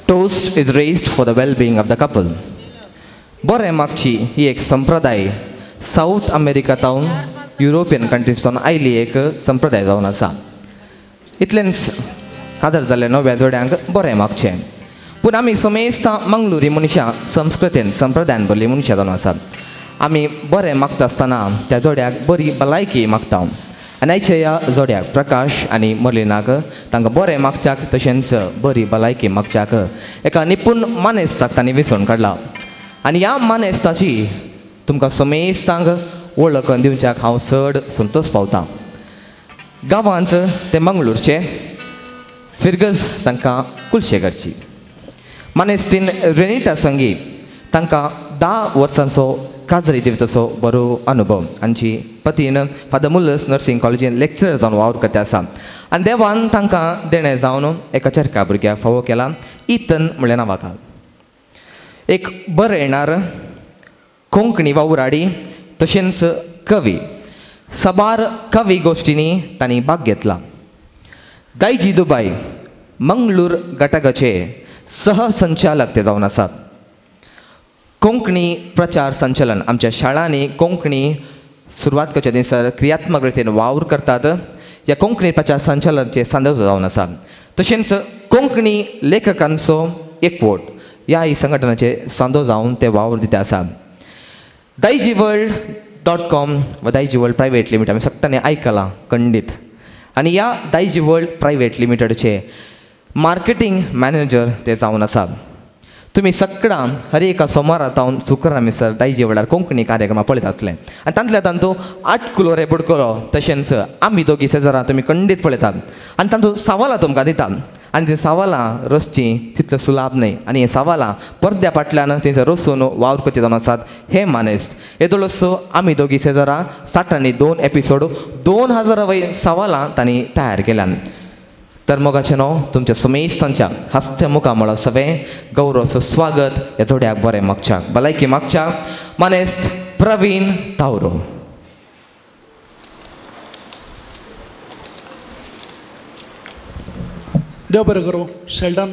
Toast is raised for the well-being of the couple. बरें मागची ही एक संप्रदाय सावथ अमेरिका तावन युरोपियन कंट्रीज तावन आयली एक संप्रदाय जावन आसा. इतलेंच काजार जाल्ले नव्या जोड्यांक बरें मागचें. पूण आमी समेस्तां मंगळुरी मनशां संस्कृतीन संप्रदायान भरली मनशां जावन आसात. आमी बरें मागता आसतना त्या जोड्याक बरी भलायकी मागता. आनी आयच्या ह्या जोड्याक प्रकाश आनी मर्लिनाक तांकां बरें मागच्याक तशेंच बरी भलायकी मागच्याक एका निपूण मानेस्ताक तांणी वेंचून काडला. आनी ह्या मानेस्ताची तुमकां समेस्तांक वळख दिवच्याक हांव चड संतोश पावतां. गांवांत ते मंगळूरचे फिरगज तांकां कुलशे करची मानेस्तीन रेनिटा संगी तांकां 10 वर्सांचो काजरी दिवचो बरो अनुभव. आमची पतीन फादर मुल्लस नर्सिंग कॉलेजीन लेक्चरर जावन वावर करता आसा. आनी देवान तांकां देणें जावन एका चरका भुरग्याक फावो केला इतन म्हणल्या नांवाक. एक बरयणार कोंकणी वावुराडी तशेंच कवी साबार कवी गोश्टींनी तांणी भाग घेतला. दायजी दुबाय मंगळूर घटकाचे सहसंचालक ते जावन आसात. कोंकणी प्रचार संचलन आमच्या शाळांनी कोंकणी सुरवात करच्या दिसा क्रियात्मक रितीन वावर करतात. ह्या कोंकणी प्रचार संचलनाचे संदर्भ जावन आसा. तशेंच कोंकणी लेखकांचो एकवट ह्या ही संघटनाचे सांदो जावन ते वावर दिता आसा. DaijiWorld.com वा दायजी वर्ल्ड प्रायवेट लिमिटेड आमी सगळ्यांनी आयकलां खंडीत. आनी ह्या दायजी वर्ल्ड प्रायवेट लिमिटेडचे मार्केटींग मॅनेजर ते जावन आसा. तुमी सगळ्यां हर एका सोमारा तावन शुक्रारा मिसर दायजी वर्ल्डार कोंकणी कार्यक्रमां पळयत आसले. आनी तांतल्या तांतू आटकुलो रे बुडकुलो तशेंच आमी दोगी शेजारां तुमी खंडीत पळयतात. आनी तांतू सवालां तुमकां दितात. आनी तीं सवालां रचचीं तितलें सुलाभ न्हय. आनी हें सवालां पडद्या फाटल्यान थंयसर रचून वावर करचे जावन आसात हे मानेस्त. येदोळसो आमी दोगी शेजारां 60 आनी 2 एपिसोड 2000 वयर सवालां तांणी तयार केल्यान. तर मोगाचें न्हू तुमच्या समेस्तांच्या हास्त्या मुखामळा सवें गौरवचो स्वागत ह्या जोड्याक बरें मागच्याक भलायकी मागच्याक मानेस्त प्रवीण तावरो. देव बरें करूं शेल्डन,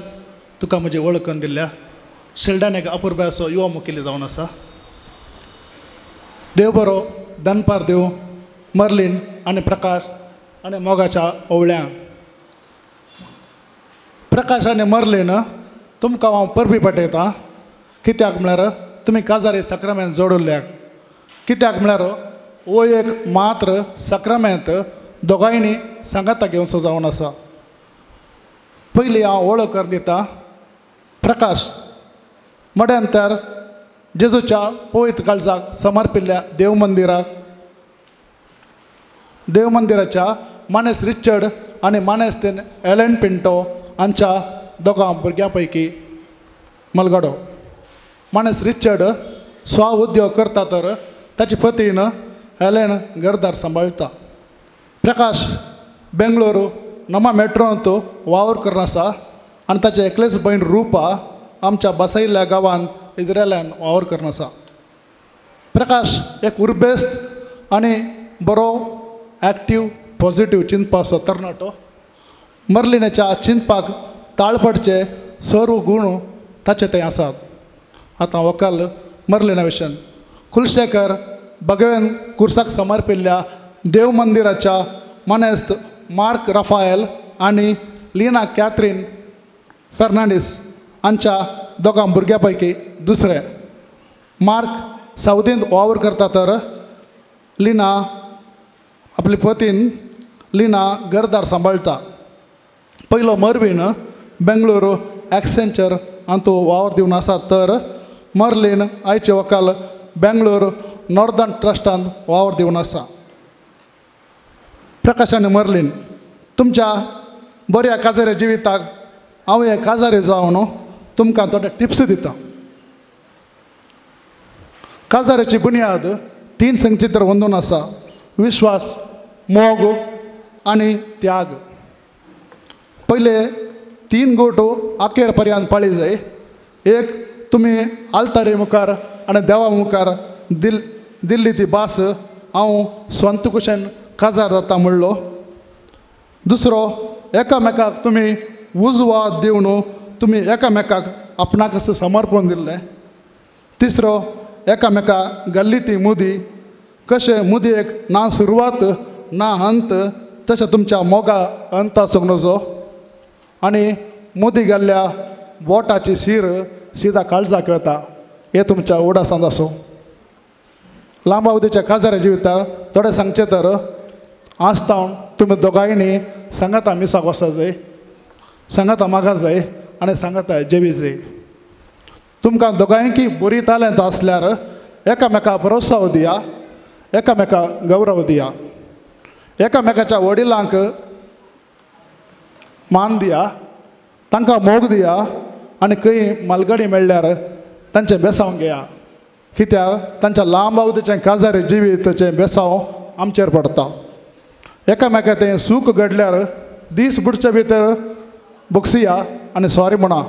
तुका म्हजी वळख करून दिल्ल्या. शेल्डन एक अपुरबायेचो युवा मुखेली जावन आसा. देव बरो दनपार देव मर्लिन आनी प्रकाश आनी मोगाच्या ओवळ्यांक. प्रकाश आनी मर्लिन तुमकां हांव परबी पाठयतां. कित्याक म्हळ्यार तुमी काजारी साक्रामेंत जोडिल्ल्याक. कित्याक म्हळ्यार हो एक मात्र साक्रामेंत दोगांयनी सांगाता घेवचो जावन आसा. पयलीं हांव वळख करून दिता. प्रकाश मड्यांतर जेजूच्या पवित्र काळजाक समर्पिल्ल्या देवमंदिराक देवमंदिराच्या मानेस रिचर्ड आनी मानेस्तीन एलन पिंटो हांच्या दोगां भुरग्यां पैकी मलगाडो. मानेस रिचर्ड स्व उद्योग करता तर ताची पतीन एलन घरदार सांबाळटा. प्रकाश बेंगळुरू नमा मेट्रोंत वावर करून आसा आनी ताचें एकलेच भयण रुपा आमच्या बसयल्ल्या गांवांत इज्रायलान वावर करून आसा. प्रकाश एक उर्बेस्त आनी बरो एक्टीव पॉझिटीव चिंतपाचो तरणाटो. मर्लिनाच्या चिंतपाक ताळ पडचे सर्व गूण ताचे थंय आसात. आतां वकल मर्लिना विशन कुलशेखर भगवेन कुर्साक समर्पिल्ल्या देव मंदिराच्या मानेस्त मार्क राफायल आनी लिना कॅथरीन फेर्नांडीस हांच्या दोगां भुरग्यां पैकी दुसरें. मार्क सावदींत वावर करता तर लिना आपली पतीन लिना घरदार सांबाळटा. पयलो मर्वीन बेंगळुरू एक्सेंचर हातूंत वावर दिवन आसा तर मर्लीन आयचे वकाल बेंगळूर नॉर्दर्न ट्रस्टांत वावर दिवन आसा. प्रकाश आनी मर्लीन तुमच्या बऱ्या काजाऱ्या जिविताक हांव हे काजारी जावन तुमकां थोडे टिप्स दितां. काजाऱ्याची बुन्याद 3 संचित्र वंदून आसा. विश्वास, मोग आनी त्याग. पयले 3 गोट अखेर पर्यंत पाळी जाय. एक तुमी आल्तारी मुखार आनी देवा मुखार दिल्ली ती भास हांव स्वंत कुशेन काजार जाता म्हणलो. दुसरो एकामेकाक तुमी उजवा दिवन तुमी एकामेकाक आपणाक समर्पण दिल्लें. तिसरो एकामेका घाल्ली ती मुदी कशें मुदयेक ना सुरवात ना अंत तशें तुमच्या मोगा अंत आसूंक नजो. आनी मुदी घाल्ल्या बोटाची शीर सिदा काळजाक वता हें तुमच्या उडासांत आसूं. लांब अवधीच्या काजारा जिविता थोडें सांगचें तर आज तावन तुमी दोगांयनी सांगाता मिसाक वचा जाय, सांगाता मागा जाय आनी सांगाता जेवी जाय. तुमकां दोगांयकी बरी तालेंत आसल्यार एकामेका प्रोत्साह दिया, एकामेका गौरव दिया, एकामेकाच्या वडिलांक मान दिया, तांकां मोग दिया आनी खंय मालगडी मेळ्ळ्यार तांचें बेसांव घेया. कित्याक तांच्या लांब अवधीचें काजारी जिवीताचें बेसांव आमचेर पडटा. एकामेका तें सूख घडल्यार दीस बुडचे भितर बक्षिया आनी सॉरी म्हणा.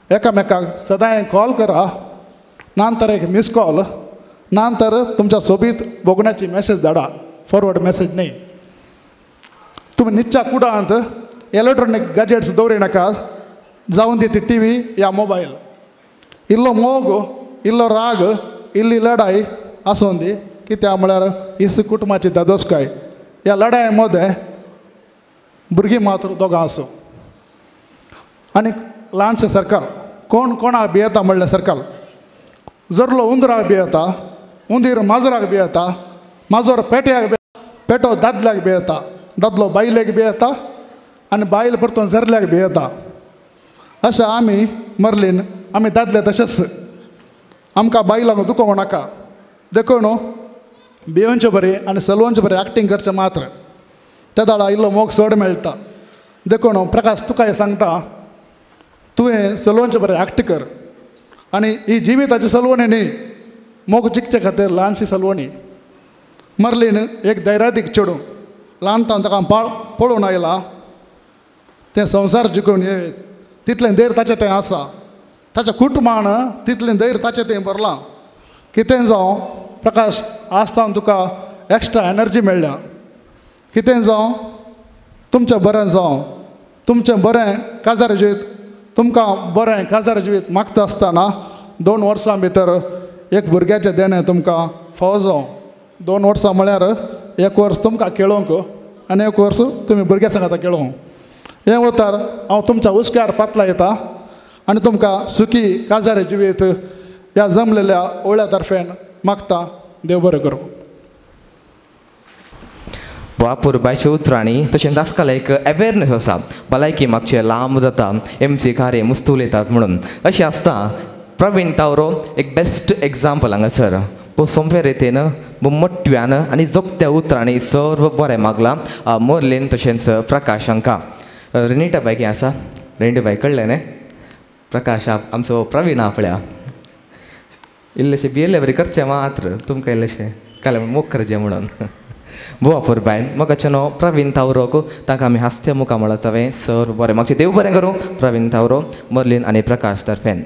एकामेकाक सदांय कॉल करा, ना तर एक मिस कॉल, ना तर तुमच्या सोबीत भोगण्याची मॅसेज धाडा, फॉरवर्ड मॅसेज न्ही. तुमी निच्च्या कुडांत इलेक्ट्रॉनीक गॅजेट्स दवरी नाका, जावन दी ती टी व्ही या मोबायल. इल्लो मोग, इल्लो राग, इल्ली लढाई आसून दी, कित्याक म्हळ्यार ही कुटुंबाची दादोसकाय. ह्या लढाये मदें भुरगीं मात्र दोगां आसूं आनी ल्हानशें सरकार कोण कोणाक भियेता म्हणलें सरकार. जरलो उंदराक भियेता, उंदीर माजराक भियेता, माजर पेट्याक भियेता, पेटो दादल्याक भियेता, दादलो बायलेक भियेता आनी बायल परतून जरल्याक भियेता. अशें आमी मरलीन आमी दादले तशेंच आमकां बायलांक दुखोवंक नाका. देखून भियोवचे बरी आनी सलवोनचे बरी एक्टींग करचें मात्र त्या दाडा इल्लो मोग चड मेळटा. देखून प्रकाश तुका सांगता, तुवें सलवोनचे बरें एक्ट कर आनी ही जिविताची सलवणी न्ही, मोग जिखचे खातीर ल्हानशी सलवणी. मरलीन एक धैर्यादीक चेडूं ल्हान तावन ताका पळोवन आयला, तें संवसार जिखून येत तितलें धैर्य ताचें तें आसा, ताच्या कुटुंबान तितलें धैर्य ताचें तें भरलां. कितें जावं प्रकाश, आज तावन तुका एक्स्ट्रा एनर्जी मेळ्ळ्या. कितें जावं तुमचें बरें जावं, तुमचें बरें काजार जिवीत, तुमकां बरें काजार जिवीत मागता आसतना 2 वर्सां भितर एक भुरग्याचें देणें तुमकां फावो जावं. 2 वर्सां म्हळ्यार 1 वर्स तुमकां खेळोवंक आनी 1 वर्स तुमी भुरग्यां सांगाता खेळोवंक. हें वतार हांव तुमच्या हुस्क्यार पातला येता आनी तुमकां सुखी काजार जिवीत ह्या जमलेल्या ओळ्या तर्फेन मागता. देव बरें करूं. वापूर बायच्या उतरांनी तशेंच आजकाल एक अवेरनेस आसा भलायकी मागचे लांब जाता एम सी खारे मुस्त उलयतात म्हणून. अशें आसता प्रवीण तावरो एक बेस्ट एग्जाम्पल हांगासर. भोव सोंपे रितीन, भोव मोठ्यान आनी जोगत्या उतरांनी सर्व बरें मागलां मोरलीन तशेंच प्रकाश हांकां. रेनिटा बाय कितें आसा? रेनिटा बाय कळ्ळें न्ही? प्रकाश आमचो प्रवीण आपल्या इल्लेशें भियेल्ले बरी करचें मात्र तुमकां इल्लेशें काल मोग करचें म्हणून. भोव अपुरबायन मोगाचें नांव प्रवीण तावरोक ताका आमी हास्त्या मुखार म्हणत हांवें सर बरें मागचें देव बरें करूं प्रवीण तावरो, मर्लीन आनी प्रकाश तर्फेन.